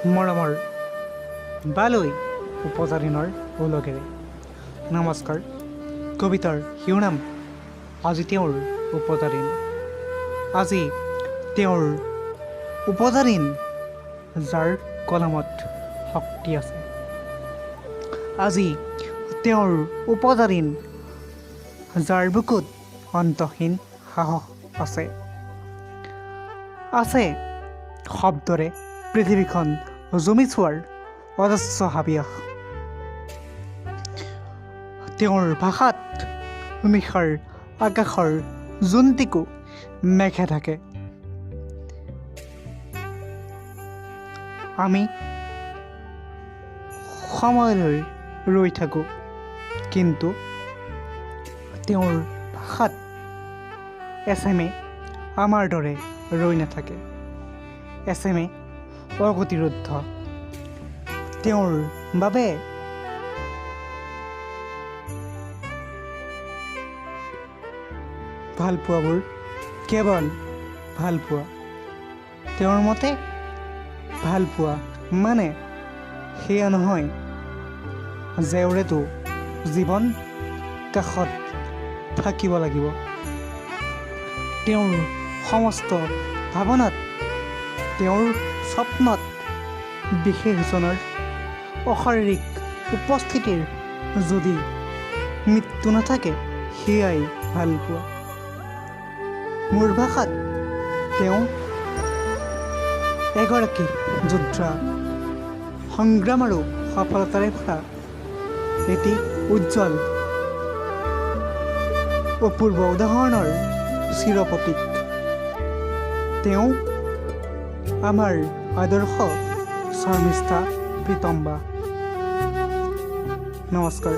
মৰমৰ বালৈ উপজা দিনৰ ওলগেৰে। নমস্কাৰ। কবিতাৰ শিৰোনাম আজি তেওঁৰ উপজা দিন। আজি তেওঁৰ উপজা দিন, যাৰ কলমত শক্তি আছে। আজি তেওঁৰ উপজা দিন, যাৰ বুকুত অন্তহীন সাহস আছে। আছে শব্দৰে পৃথিৱীখন জুমি চোৱাৰ অজস্ৰ হাবিয়াস। তেওঁৰ ভাষাত নিশাৰ আকাশৰ জোনটিকো মেঘে থাকে। আমি সময়লৈ ৰৈ থাকোঁ, কিন্তু তেওঁৰ ভাষাত এছেমে আমাৰ দৰে ৰৈ নাথাকে। এছেমে অগতিৰুদ্ধ। তেওঁৰ বাবে ভালপোৱাবোৰ কেৱল ভালপোৱা। তেওঁৰ মতে ভালপোৱা মানে সেয়া নহয় জেওৰেতো জীৱন কাষত থাকিব লাগিব। তেওঁৰ সমস্ত ভাৱনাত, তেওঁৰ স্বপ্নত বিশেষজনৰ অশাৰীৰিক উপস্থিতিৰ যদি মৃত্যু নাথাকে, সেয়াই ভালপোৱা। মোৰ ভাষাত তেওঁ এগৰাকী যোদ্ধা, সংগ্ৰাম আৰু সফলতাৰে ভৰা এটি উজ্জ্বল অপূৰ্ব উদাহৰণৰ চিৰপ্ৰতীক। তেওঁ আমাৰ আদৰ্শ শৰ্মিষ্ঠা প্ৰীতম্বা। নমস্কাৰ।